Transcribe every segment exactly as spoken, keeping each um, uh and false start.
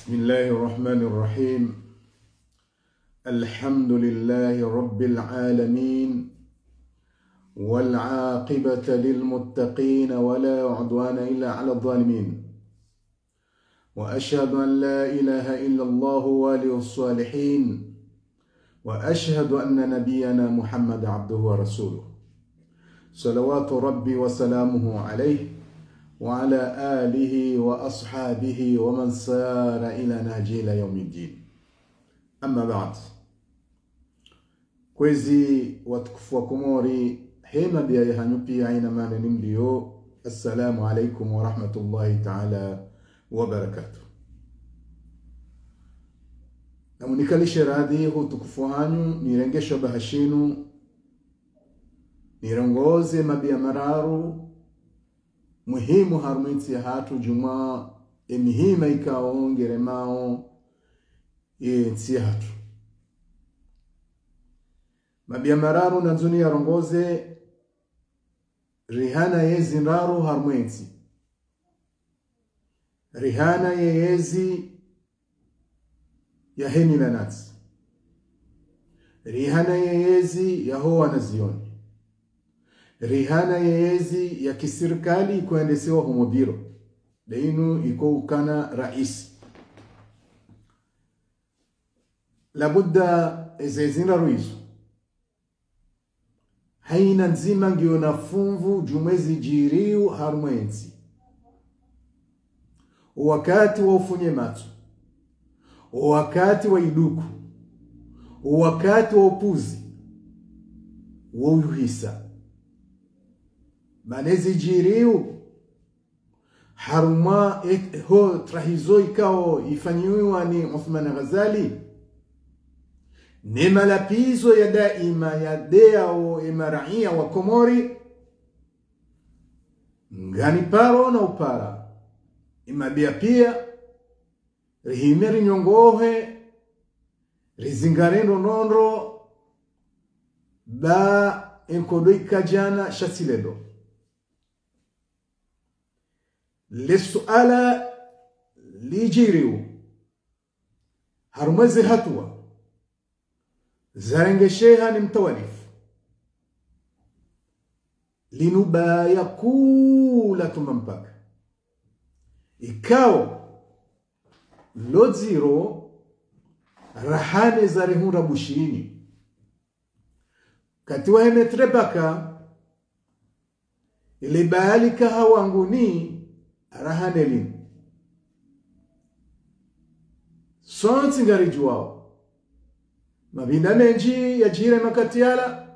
بسم الله الرحمن الرحيم. الحمد لله رب العالمين، والعاقبة للمتقين، ولا عدوان إلا على الظالمين. وأشهد أن لا إله إلا الله ولي الصالحين، وأشهد أن نبينا محمد عبده ورسوله، صلوات ربي وسلامه عليه وعلى آله وأصحابه ومن سار إلى نهجه إلى يوم الدين. أما بعد. Kwezi watukufu wa Komori, he mabia yahanyu pia haina mana nimlio, assalamu alaikum wa rahmatullahi ta'ala wa barakatuh. Namunikalishe radhi ho utukufu hanyu, nirenge shabaha shinu, nirongoze mabia mararu muhimu harumwa entsi yahatru, djumwa emihima ikao ngeremao ye ntsi yahatru. Mabia mararu nandzo niyarongoze, rihana yezi ndraru harumwa entsi. Rihana ye yezi ya heni la natsi. Rihana ye yezi ya ho wanazioni. Rihana ye yezi ya kisirikali ikoendesewa ho mabiro. Nde inu iko ukana raisi. Labudda eze zezi ndraru izo, haina ndzima ngiyo na funvu djumwa ezi zidjiriyo harumwa entsi. O wakati wa ufunye matso, o wakati wa iduku, o wakati wa upuzi, wo uyuhisa. Mana ezi zidjiriyo harumwa e-, ho trahizo ikao ifanyiwa ni Uthman Ghazali, ne malapvizo ya daima ya deyao e maraiya wa Komori, ngani paro na upara. Imabia pia, rihime rinyongohe, rizingare ndrongondro, ba enkodo ikadjana sha tsi leo. Le suala lidjiriyo harumwa ezi hatuwa zarengesheha ni mtawalifu, linu baya kula tuma mpaka. Ikao lo dziro rahana eza rihundra Bushini. Wakati wa he Maître Bacar, ile baya lika ha wanguni rahana linu. Sontsi ngaridjuwao mapvindra mendji yadjiri makati yala,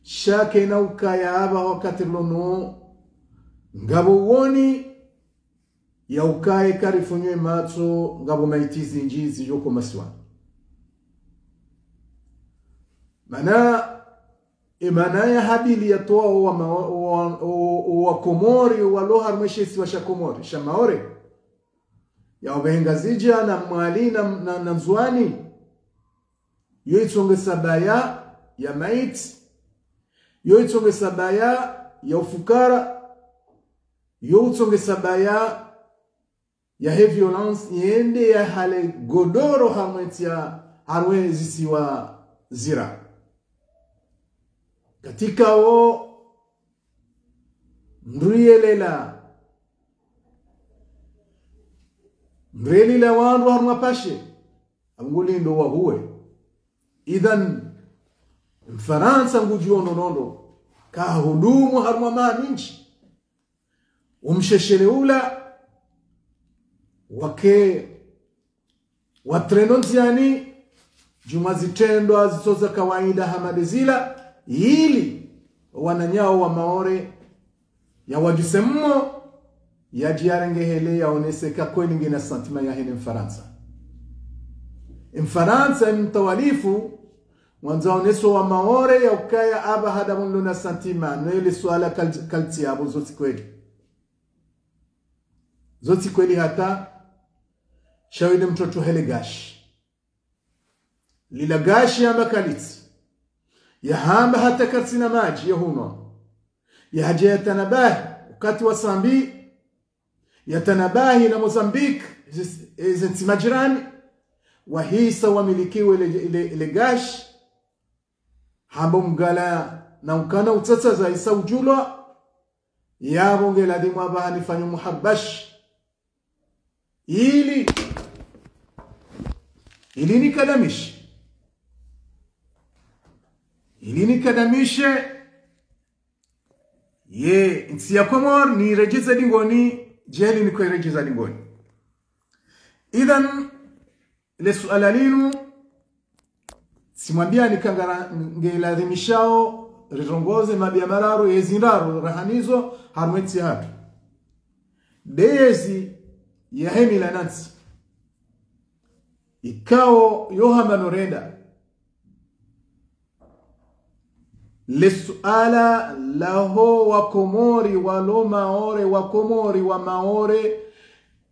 sha kayina ukaya apvaha wakati rilo nuwo, ngapvo uwoni ya ukaya karifunywa matso, ngapvo maiti zindji zidjo ko masiwani. Mana, e mana ya habili yatowa owa ma-, owa, owa, owa Komori, owalo harumwa she isiwa sha Komori, sha Maore, ya opvehe Ngazidja na Mwali na, na, na Ndzuwani, yo itsongesa baya ya maiti, yo itsongesa baya ya ufukara, yo utsongesa baya ya he violence yende yahale godoro harumwa entsi ya, harumwa ezisiwa zira. Katika wo ndriyelela, ndrelila wandru harumwa pashe, angulindo wahuwe. Idhan, Mfarantsa ngudjuwo nonondo, kahudumu harumwa maha mindji. Umsheshele ula, wake, watrendo ndziani, djumwa zitrendwa zitso za kawaida hama ndezila, ili wananyawo wa Maore, yawadjuse mmo, yadje yarengehele yaonese ka kweli ngena sentiment yahe ne Mfarantsa. Mfarantsa mtawalifu, ngwandzo yaonese wa Maore ya ukaya apvaha ndapvo nilo na sentiment, no ile suala kal-, kaltsi yapvo zo tsi kweli. Zo tsi kweli hata, sha wende mtsotsahele gashi. Lila gashi yamba kalitsi. Yahamba hata katsina madji ya hunwa. Yahadja yatanabahi, wakati wa sambi, yatanabahi na Mozambique, ze, ze ntsi majirani, wahisa wamilikiwe le, le, le gashi, hamba mgala na ukana utsatsa zahisa udjulwa, yapvo nge ladhimu apvaha nifanye muhabashi. Ili, ili nikadamishe. Ili nikadamishe. Ye, ntsi ya Komori, niredjeze dingoni, djeli nikoredjeza dingoni. Idhan, le suala linu, tsimwambia nikangara ngeladhimishao, rirongoze mabia mararu, yezi ndraru, rahanizo, harumwa entsi hatru. Nde yezi yahe mila na ntsi. Ikao yo hamba norenda. Le suala laho wa Komori, walo Maore, wa Komori, wa Maore,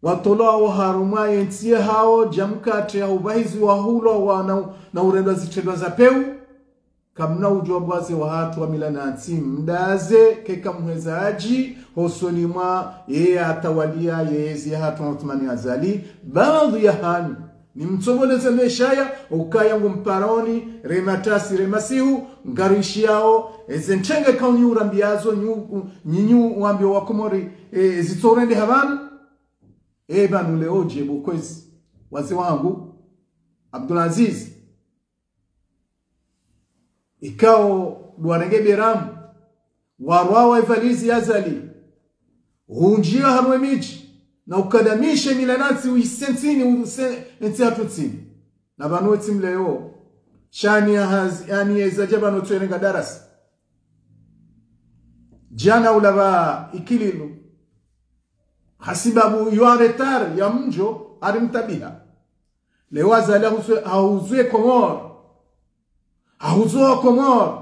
watolwao harumwa yentsi yahao, djamkate ya ubahizi wahulwa wa na, na urendwa zitrendwa za pewu, kamna udjuwa bwaze wahatru wa mila na ntsi, mdaze, keka muheza adji, hosoni mwa, ye atawalia, yezi yahatru Othmani Azali, baadhwi yahanyu. Nimtsongoleze meshaya, ukaya ngumparoni, rematasi, remasihu, ngarishiyao, eze ntrenge kaunyi urambiazo, nyu, nyinyi wambio wa Komori, e, zitsorendeha pvanu, e, pvanu leo dje bo kwezi, wazee wangu, Abdulaziz, ikao ndo warenge beramu, warwawa evalizi ya Azali, hundjia harumwa emidji, na ukadamishe mila na ntsi uhise ntsini, uhise entsi hatru ntsini. Na pvanu etsi mleo, shani ya hazi, yani yeza dja pvanu tsoerenga darasa. Djana ulapva Ikililu, hasibabu yo aretar ya mdjo, arimtabiha. Leo Azali hahuzwe, hahuzwe Komori. Hahuzwe wa Komori.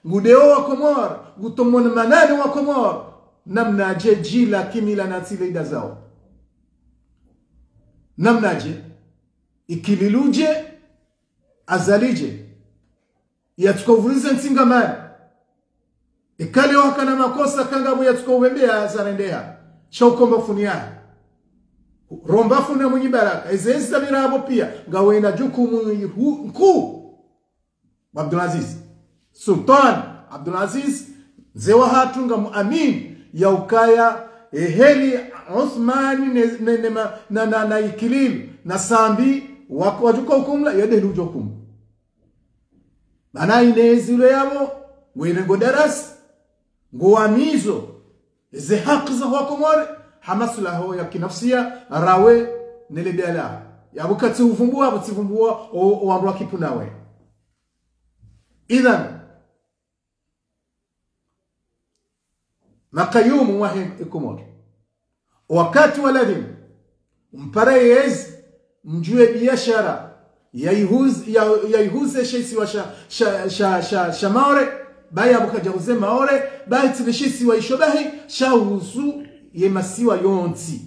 Ngudeo wa Komori. Ngutomona manane wa Komori. Namnadje djila kimila na ntsi le idazao. Namnadje. Ikililu dje. Azali dje. Yatsuka uvurize ntsi ngamani. Ikale wakana makosa kangapvo yatsuka uvembea zarendeha. Sha ukomba funi yahe. Romba funi ya Mwinyi Baraka. Eze ezi za mirapvo pia. Ngawena jukumu ihu, nkuu. Abdulaziz. Sultan Abdulaziz. Mze wahatru ngamuamini. Ya ukaya, eheli, Othmani, ne, ne, ne, ma, na, na, na Ikililu, na Sambi, wa, wajuka ukumla, yadeheli ujo kumla. Mana inezi ule yapvo, ngwele ngo darasa, ngo wamizo, ze haki za wa Komori, ha maslaho ya kinafsia, rawe, nele biala. Yapvo katsi uvumbua, yapvo tsivumbua, o, o wandru wa kipu nawe. Idhan, makayumu wahe Komori. Wakati wa ladhimu, mpara yezi, mdjuwe biashara, ya ihuz-, ya, ya ihuze she isiwa sha, sha, sha, sha, sha Maore, bayi yapvo kadja huze Maore, bayi tsi le she isiwa isho bahi, sha huzu ye masiwa yontsi.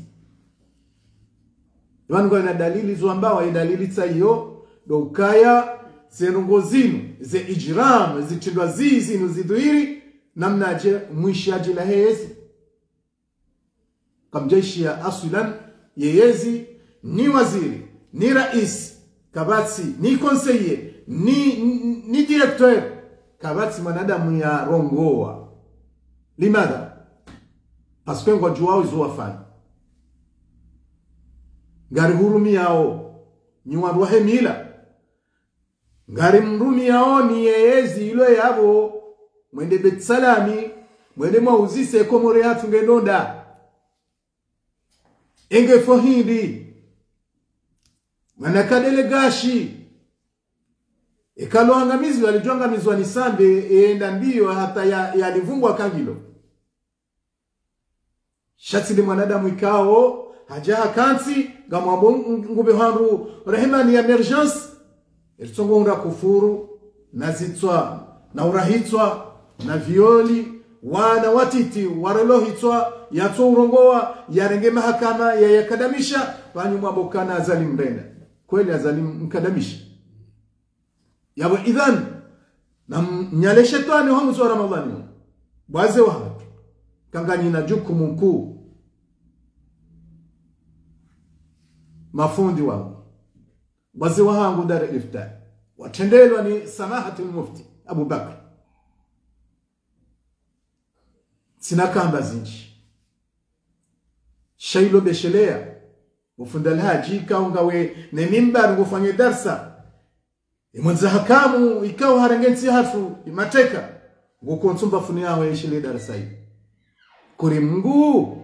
Pvanu ngwena dalili zo ambawa, ye dalili tsa iyo, ndo ukaya, ze ndrongo zinu, ze ijram, zitrendwa zi, zinu zidhwiri, namnadje mwishi adjila he yezi. Kamdjaishiya aswilan, ye yezi, ni waziri, ni raisi, kapvatsi, ni conseiller, ni, ni, ni directeur, kapvatsi mwanadamu yarongowa. Limadha? Parce que ngwadjuwao izo wafanya. Ngarihurumiyao, nyi wandru wahe mila. Ngarimrumiyao ni ye yezi ilo yapvo, mwende Beit Salami, mwende mwauzise Komori yatru nge ndronda. Enge fo hindri. Mana kadele gashi. Eka lo angamizwa, yalidjo angamizwa ni Sambi, enda mbiyo hata ya, yalivumbwa kangilo. Sha tsi le mwanadamu ikao, hadja hakantsi, ngamwambo ng-, ngupve hwandru rehema ni émergence, eritsongo hundra kufuru, na zitswa, na urahitswa, na violi, wana watiti, warelohitswa, yatso urongowa, yarenge mahakama, ya yakadamisha, pvanyu mwambo kana Azali mrenda. Kweli Azali mkadamisha. Yapvo idhan, na m-, mnyale shetwani ho mwezi wa Ramadhani. Bwaze wahatru. Kanganyina jukumu nkuu. mafundi wangu, wazee wahangu Dar al-Ifta, watrendelwa ni Samahatul Mufti Abubakar. Tsina kamba zindji. Sha ilo besheleya, ufundi Alhadji, ikao ngawe ne mimbari ngufanye darsa. Imwandza hakamu, ikao harenge ntsi hatru, imateka. Nguko ntsumba funi yaho yeshele darsa yi. Kuri Mngu,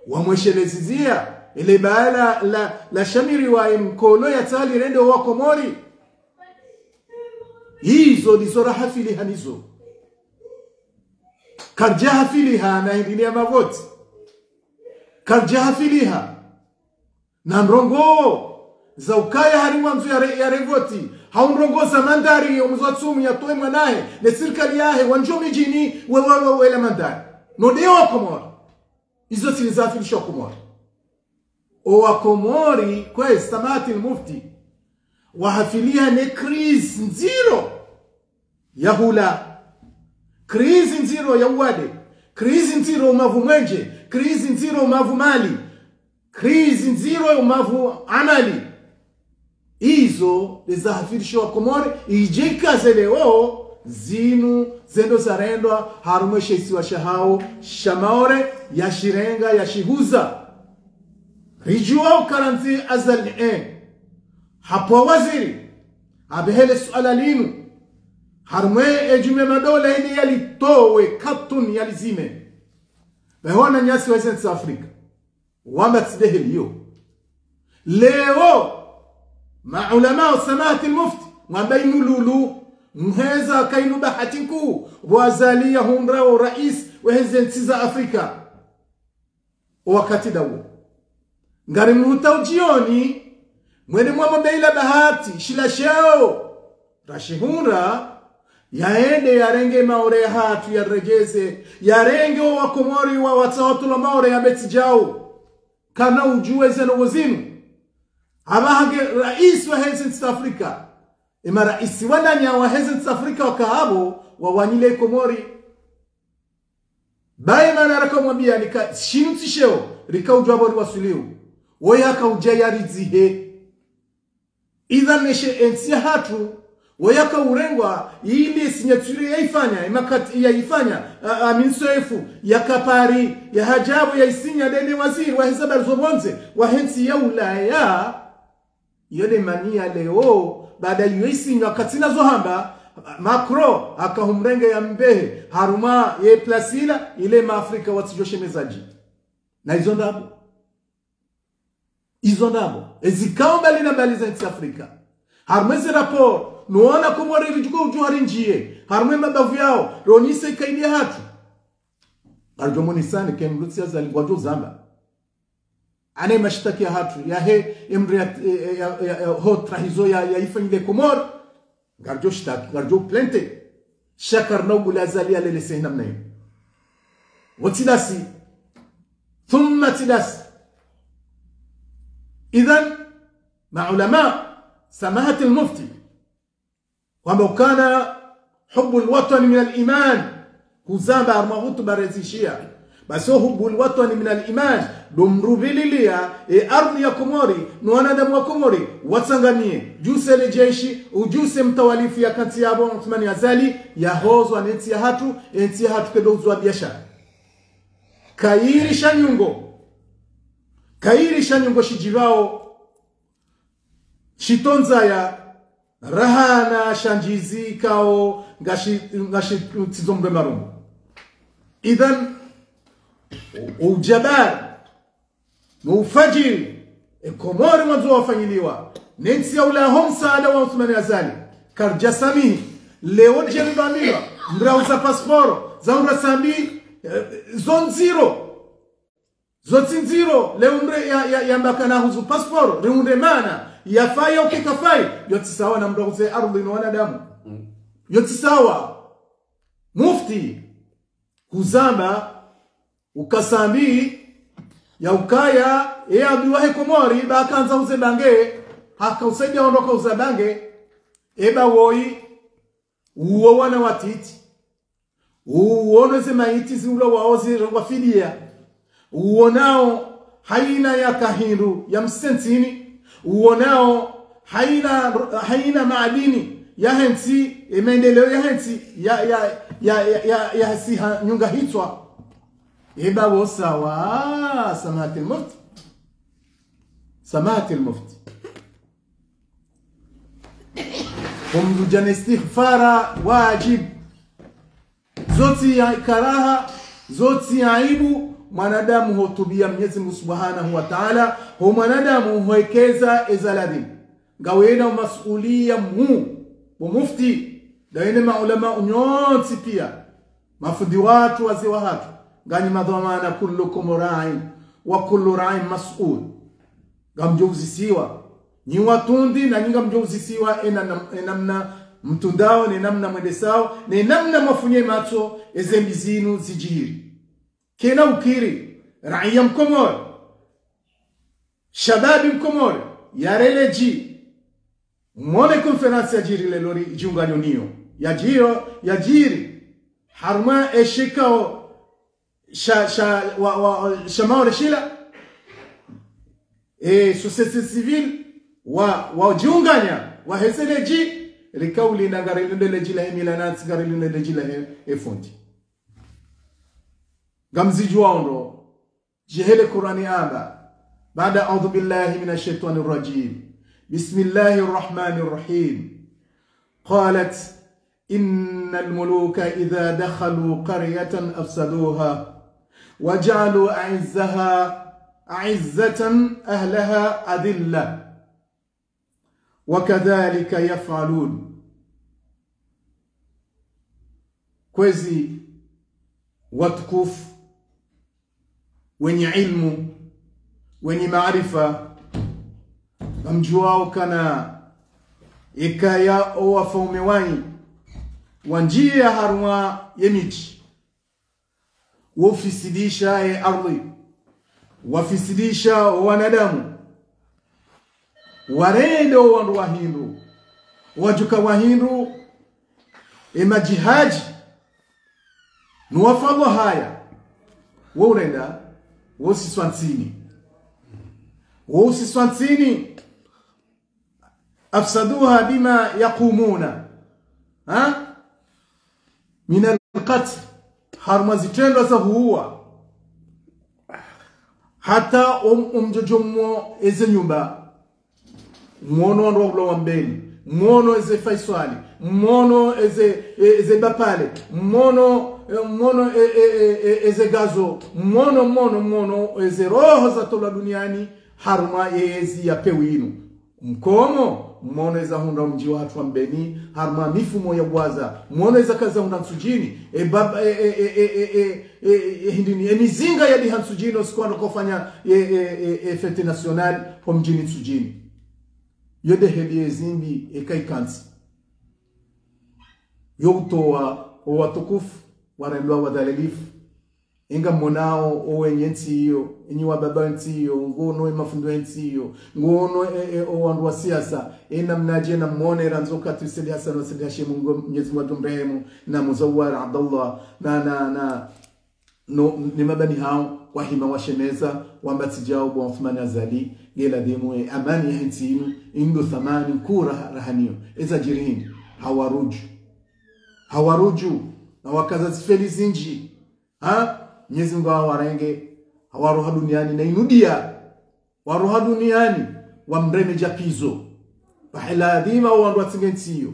wamweshelezizia, ile bala la, la shamiri wa imkolo ya tsali rende wa Komori. Izo ndizo rahafiliha nizo. Karidja hafiliha na hindri ya mavoti. Karidja hafiliha na ndrongoo za ukaya harimwa nzu ya re-, ya revoti. Hau ndrongoo za mandari, omuzwa tsumu ya towe mwanahe, ne sirikali yahe, wandjo midjini, we, we, we, wela mandari. No nde wa Komori. Izo tsi zahafilisha wa Komori. O wa Komori, kwezi Samahatil Mufti, wahafiliha ne crise ndziro ya hula. Crise ndziro ya uwade. Crise ndziro umavu mwenje. Crise ndziro umavu mali. Crise ndziro umavu amali. Izo nde zahafilisha wa Komori, idje ikaze leo, zinu zendo zarendwa, harumwa she isiwa shahao, sha Maore, yashirenga, yashihuza. Ridjuwa ukarantsi Azali, eh, hapvo waziri, abehele suala linu, harumwa e djumwa madola ende yalitowe katuni yalizime. Beho wananyasi wa eze ntsi za Afrika. Wamba tsi ndeheli yo. Leo, maulama wa Samahatil Mufti, mwamba inu lulu, mheza kainu bahati nkuu, bo Azali yahundra o rais weheze ntsi za Afrika. O wakati ndawo. Ngari mhuta udjioni, mwende mwambe ila bahati, shila sheo. Rashihundra, yaende yarenge Maore yahatru yaredjeze, yarenge o wa Komori wa watsaho watolwa Maore ya beti djau. Kana udjuwe zeno wozinu. Aba hange rais waheze ntsi za Afrika. Ema rais wananya waheze ntsi za Afrika wakahabo, wawanyile Komori. Baye mana raka mwambia nika shinu tsi sheo, rika udjuwa bo riwaswiliu. Woye haka udja yaridzihe. Idha meshe entsi yahatru, woye haka urengwa, ile signature yaifanya, imakati yaifanya, a, a, minsoefu, yaka Paris, ya hadja bo yaisinya ndene waziri, waheze habari zo pvondze, wahe ntsi ya Ulaya, iyo nde mani ya leo, baada iyo isinywa katsina zo hamba, Macron, haka humrenge ya mbehe, harumwa ye place ila, ile ma Afrika watsidjo shemeza dji. Na izo ndapvo. Izo ndapvo. Ezikao mbali na mbali za ntsi Afrika. Harumwa eze rapport, nuona Komori ridjuko udjuwa rindjiye. Harumwa mabavu yao, ronise kaidi yahatru. Ngaridjo monisani, ke mlutsi Azali ngwadjo zamba. Ane mashitaki yahatru, yahe, emri ya, ya, ya, ya, ya, ho trahizo ya, yaifanyile Komori. Ngaridjo shitaki, ngaridjo plainte. Sha karina ubula Azali yalele sehina mnayi. Wotsi lasi. Thumma tsi lasi. Idhan, maulama, Samahatil Mufti, wamba ukana hubbu al-watani min al-iman. Kuzamba harumwa hutuba rezishia. Basi o hubbu al-watani min al-iman. Ndo mrubililia, e ardhi ya Komori, no wanadamu wa Komori, watsangamiye. Djuse le jeshi, udjuse mtawalifu ya kantsi yabo, Othmani Azali, yahozwa ne ntsi yahatru, e ntsi yahatru kendo uzwa biashara. Kairi sha nyungo. Kairi sha nyungo shidjivao. Shitondzaya rahana sha ndjizi kao ngashi, ngashi tsizo mbe marumbu. Idhan, u-, ujabari, no ufajiri, e Komori mwandzo wafanyiliwa, ne ntsi ya ulaho msaada wa Othmani Azali, karidja samihi, leo djeni bamilwa, mrauza pasporo, za ura sambi, eh, zo ndziro. Zo tsi ndziro, leo mre ya, ya, yamba kana huzu pasporo, riunde mana, yafai au kekafai, yo tsi sawa na mrauze ardhi no wanadamu. Mm. Yo tsi sawa. Mufti, kuzamba, ukasambi, ya ukaya, e abi wahe Komori, ba kandza uze bange, haka usaidia ondo ka uza bange, eba woyi, uwo wana watiti. Uwono ze maiti ziulawao zirengwa fidia. Uwonao haina ya kahindru ya msentsini. Uonao haina, haina maadini yahe ntsi, e maendeleo yahe ntsi, ya, ya, ya, ya, ya, ya siha nyunga hitswa. Eba wo sawa, Samahatil Mufti. Samahatil Mufti. Ho mdru udja na istighfara wajib. Zo tsi ya karaha, zo tsi ya aibu, mwanadamu hutubia Mwenyezi Mungu Subhanahu wa Ta'ala, ho mwanadamu hwekeza eza ladhimu. Ngawena umasulia mhuu, bo mufti, ngawena maulama nyontsi pia. Mafundi wahatru, wazee wahatru, nganyi madhwamana, kullukum ra'in, wa kullu ra'in mas'ul. Ngamdjo uzisiwa. Nyi watrundi, nanyi ngamdjo uzisiwa, ena nam-, enamna mtrundao, nenamna mwendesao, nenamna mwafunye matso, ezembi zinu zidjiri. Kena ukiri, raiya Mkomori, shababi Mkomori, yarele dji, mwone conférence yadjiri leo ri djiunganyo nayo. Yadjiri, yadjiri. Harumwa eshikao sha, sha, wa, wa, sha Maore shila. E société civile wa, wadjiunganya, waheze le dji, rikaulinda ngarilinde le dji lahe mila na ntsi, ngarilinde le dji lahe efundi. Ngamzidjuwa ondro, djehele Kurani amba, baada أعوذ بالله من الشيطان الرجيم. بسم الله الرحمن الرحيم. قالت: إن الملوك إذا دخلوا قرية أفسدوها وجعلوا أعزها، أعزة أهلها أذلة وكذلك يفعلون. Kwezi watukufu, wenye ilmu, wenye maarifa, ngamdjuwao ukana ekaya owafaume wanyu wandjia harumwa yemidji, wofisidisha ye ardhwi, wafisidisha owanadamu, warende owandru wahindru, wadjuka wahindru, emadjihadji, nuwafalwa haya, wo urenda, wo usiswa ntsini. Wo usiswa ntsini. أفسدوها بما يقومون، ha? من القتل. Harumwa zitrendwa za huwa. Hata om-, omdjodjomo eze nyumba. Mwono wandru wahulwa wa Mbeni. Mwono eze Faiswali. Mwono eze, e-, eze Bapale. Mwono, e-, mwono, e-, e-, e-, e-, eze Gazo. Mwono, mwono, mwono eze roho zatolwa duniani. Harumwa yezi ya pewu inu. Mkomo, mwono eza hundra mdji wahatru wa Mbeni, harumwa mifumo ya gwaza, mwono eza kaza hundra Ntsudjini, e bab-, e, e, hindrini, e mizinga ya diha Ntsudjini, osiku wandru kofanya, e, e, e, e fête nationale, ho mdjini Ntsudjini. Yo de heli ezimbi, e kaikantsi. Yo utowa, owatukufu, warendwa wadhalilifu. Inga mwonao owenye ntsi iyo, enyi wababa ntsi iyo, ngono emafundi entsi iyo, ngono e, e, owandru wa siasa, enamnadje namwone randzi wakati Said Hassan wa Said Hashim, ngo Mwenyezi Mungu amrehemu, na Muzawar Abdallah, na, na, na, no, ne mabani hawo, wahima washemeza, wamba tsi djao bo Othman Azali, nge ladhimu e amani ya ntsi inu, indo thamani nkuu ra-, rahaniyo. Eza djiri hindri, hawarudju. Hawarudju, na wakaza zifeli zindji. Ha? Mwenyezi Mungu hawarenge, hawaroha duniani na inudia. Waroha duniani, wamreme djapizo. Bahi ladhima owandru watsinge ntsi iyo.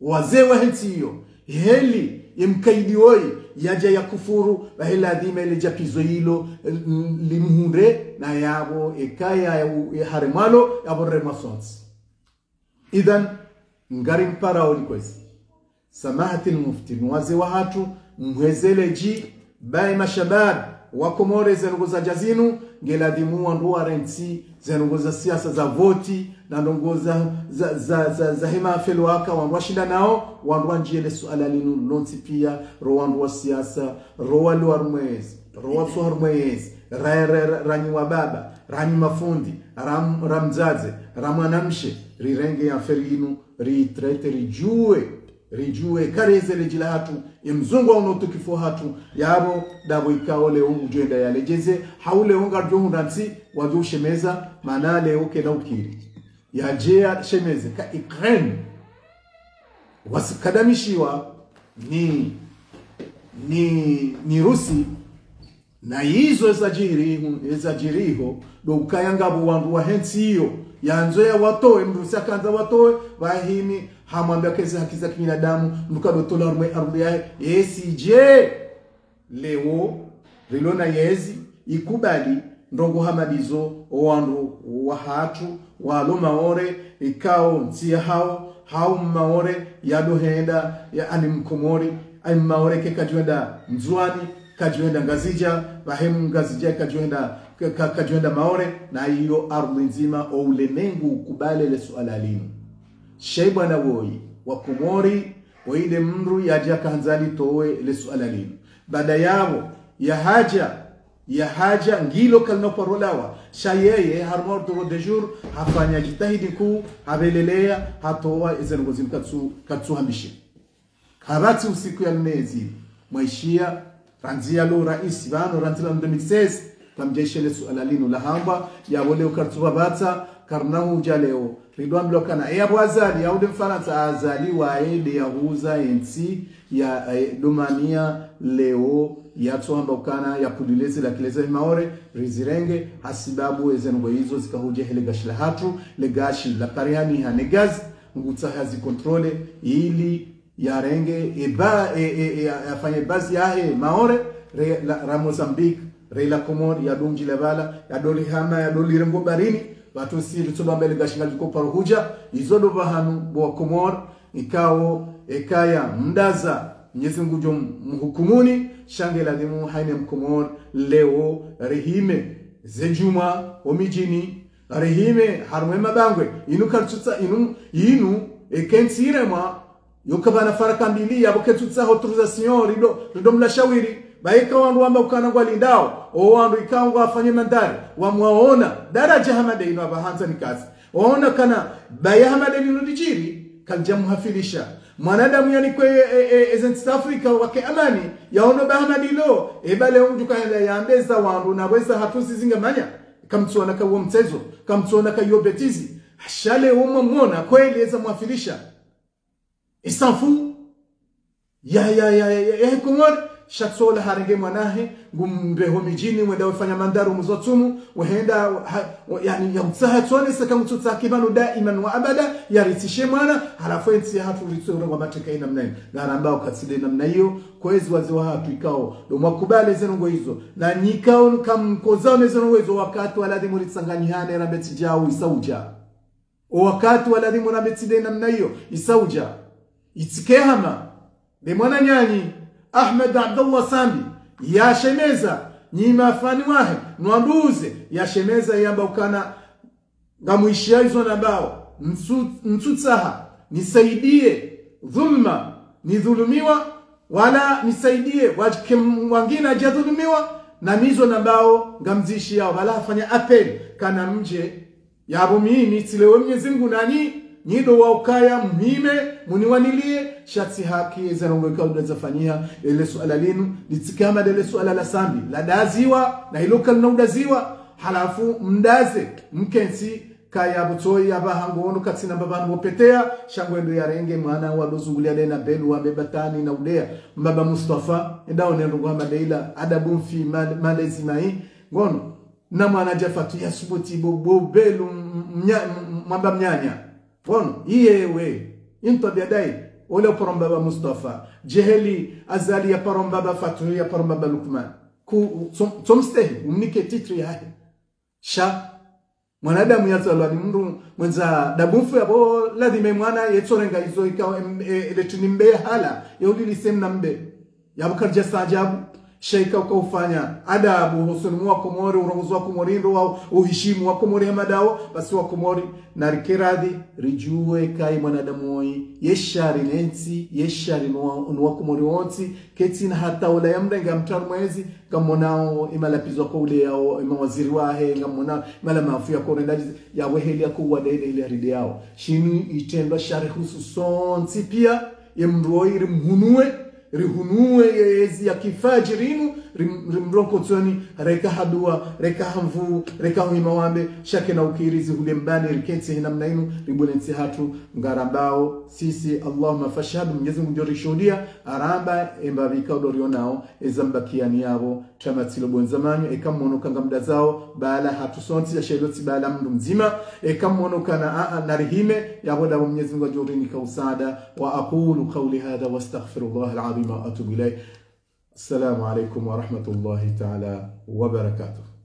Wazee wahe ntsi iyo. Heli, ye mkaidi woyi, yadja ya kufuru, bahi ladhima ele djapizo ilo, l-, limhundre, na yapvo, ekaya ya u-, ya haremwalo, yapvo reremwa sontsi. Idhan, ngari mparao likwezi. Samahatil Mufti, nuwazee wahatru, mheze le dji, bayi mashababi, wa Komori ze ndrongoo zadja zinu, nge ladhimu wandru warentsi, ze ndrongoo za siasa za voti, na ndrongoo za, za, za, za, za hema felo waka, wandru washinda nao, wandru wandjie le suala linu lontsi pia, ro wandru wa siasa, ro wali wa harumwa ezi, ro watso harumwa ezi, ra, ra, ra, ranyi wababa, ranyi mafundi, ra, ra mdzadze, ra mwanamshe, rirenge ye affaire inu, ritrete, ridjuwe, ridjuwe, kareze le dji lahatru, ye mzungu wa uno utukufu hatru, yapvo, ndapvo ikao leo ngudjo enda yaledjeze, hau leo ngardjo hundra ntsi, wadjo ushemeza, mana leo kena ukiri. Yadje yashemeze ka Ukraine wasikadamishiwa ni, ni, ni Rusi, na izo ezadjiri hu-, ezadjiri ho, ndo ukaya ngapvo wandru wahe ntsi iyo, yandzo yawatowe, mndru Rusi yakandza watowe, pvahimi, hamwambia kezi haki za kibinadamu, mndru kado tola harumwa ye ardhwi yahe, yesi dje. Leo, rilo na yezi, ikubali, ndrongoo hama ndizo, owandru wahatru, walo Maore, ikao ntsi yahawo, hau Maore, yado henda, yaani Mkomori, ani Maore ke kadjwenda Ndzuani, kadjwenda Ngazidja, pvahe Mngazidja kadjwenda, ka-, ka-, kadjwenda Maore, na iyo ardhwi ndzima, o ulemengu ukubali le suala linu. Sha ye bwana woyi, wa Komori, woyi nde mndru yadja kandza litowe le suala linu. Baada yapvo, yahadja, yahadja, ngilo kalina paro lawa. Sha yeye, harumwa ordre du jour, hafanya djitihadi nkuu, hapveleleya, hatowa, eze ndrongoo zinu katsu, katsu hambishe. Kapvatsi usiku ya nne ezi, mwaishiya, randzi yalo raisi, pvanu, randzi la deux mille seize, kamdjaishiya le suala linu lahambwa, yapvo leo karitsupvapvatsa, karina hudja leo, ridjo ambilwa kana, e yapvo Azali, yaude Mfarantsa, Azali waye nde yahuza yentsi ya, eh, domania leo, yatsohamba ukana, yapvulile zila kileza Maore, rizirenge, hasibabu eze ndrongoo izo zikahudja he le gashi lahatru, le gashi la parihani ha ne gaz, ngutsaha zi contrôle, ili yarenge, e ba, e, e, e, ya, yafanye base yahe Maore, re, la, ra Mozambique, re la Komori, yadungile pvala, yadolihama, yadolirengo barini, pvatsu si ritsobamba le gashi ngalidjo paro hudja, izo ndo pvahanu bo wa Komori, ikao, ekaya, mdaza, Mwenyezi Mungu ngudjo mhukumuni, sha nge ladhimu haina Mkomori, leo, rihime, ze djumwa, o midjini, rihime, harumwa ye mabangwe, inu karitsutsa, inu, inu, eke ntsi iremwa, yo kapvana faraka mbili, yapvo ketsutsaha autorisation, rido, rido mla shawiri. Ba eka wandru wamba ukana ngwalindao, o wandru ikao ngwafanye mandari, wamwaona, daradja hama nde inu apvaha handza nikaze. Waona kana, ba ya hama nde linu lidjiri, kalidja muhafilisha. Mwanadamu yanikwe, e, e, eze ntsi za Afrika wake amani, yaono ba hama ndilo, e ba leo mndru kayenda yambe za wandru na weza hatusi zingamanya, kamtsuona ka uwo mtsezo, kamtsuona ka iyo bêtise. Sha leo mwamwona, kweli eza muhafilisha. Il s'en fout. Ya, ya, ya, ya, ya, ya, Komori, sha tsola harenge mwanahe, ngumbe ho midjini, wenda wefanya mandari umuzo tsumu, wehenda, ha, wa, yaani, ya utsaha tsone, seka ngutsutsaha kibanu daiman wa abada, yaritsishe mwana, halafu entsi yahatru ritso urengwa mateka ina mnayi. Ngaramba wakati nde namna iyo, kwezi wazee wahatru ikao, ndo mwakubali ze ndrongoo izo, na nyikao kamkoza ne ze ndrongoo izo wakati wa ladhimu ritsanganyihane, rambe tsi djau, isa udja. O wakati wa ladhimu rambe tsi nde namna iyo, isa udja. Itsike hama, nde mwananyanyu, Ahmed Abdallah Sambi, yashemeza, nyi mafani wahe, nwanduze, yashemeza yamba ukana, ngamwishiya izo nambao, ntsu-, ntsutsaha, nisaidie, dhulma, nidhulumiwa, wala nisaidie, wadjike m-, wangina djadhulumiwa, na mi izo nambao, ngamzishiyao, wala hafanya appel, kana mdje, yapvo mimi, tsilewe Mwenyezi Mungu nanyi, nyi ndo wa ukaya mhime, muniwanilie, sha tsi haki, eze ndrongoo ikao ndo zafanyiha, ele suala linu, litsike hama nde le suala la Sambi, ladaziwa, na ilo kalina udaziwa, halafu mdaze, mkentsi, kaya butoi, apvaha ngono katsina mbapvanu pvopeteya, sha ngwendo yarenge mwana, walo zungulia nde na belu, wambe batani, na udeya, mbaba Mustafa, enda one ndrongoo hama nde ila, adabu mfi, mal-, malezi mayi, ngono, na mwana dja Fatu ya subuti bo, bo belu m-, mnya-, m-, mwamba mnyanya. Bon, iye we, intwabia dayi, ole paro mbaba Mustafa, djeheli Azali ya paro mbaba Fatu ya paro mbaba Lukman. Ku, tso-, tsomstehi, umnike titre yahe. Sha, mwanadamu yazalwa ni mndru, mwendza dabu mfu yapvo ladhime mwana yetsorenga izo ikao em-, e-, ele tuni mbe hala, ya ulili semna mbe. Yapvo karidja staajabu, sha ika uka ufanya adabu, hosoni mwa Komori, urongozi wa Komori, ndo wa uhishimu wa Komori hama ndawo, basi wa Komori, na rike radhi, ridjuwe kayi mwanadamu woyi, ye shari ne ntsi, ye shari no wa, no wa Komori wontsi, ketsina hata ola ya mrenge ya mtraru mwezi, kamonao, imalapvizo ko uleyao, imawaziri wahe, ngamona, imala mafu ya korenda, ya weheli ya kuwa dede ile ya rideyao. Shinu itrendwa shari husu sontsi pia, ye mndru woyi rimhunuwe, rihunuwe ye ezi ya kifajiri inu, rim-, rimronkotsoni, reka ha dua, reka ha nvu, reka ho hima wambe, sha kena ukiri zihule mbani, rikentsi hi namna inu, ribule ntsi hatru, ngarambao, sisi, Allahumma fashhad, Mnyezi Mungu ndio rishuhudia, aramba, emba bika udo rionao, eza mbakiani yabo, tamatsilo bwenza manyo, eka mmono ka ngamdazao, bala hatru sontsi, ya shelo tsi bala mndru mdzima, eka mmono kana a, a, narihime, yabo dabo Mnyezi Mungu ajo rinika usada, wa aqulu qawli hadha wa astaghfirullaha al-azim wa atubu ilayh. Assalamu alaikum wa rahmatullahi ta'ala wa barakatuh.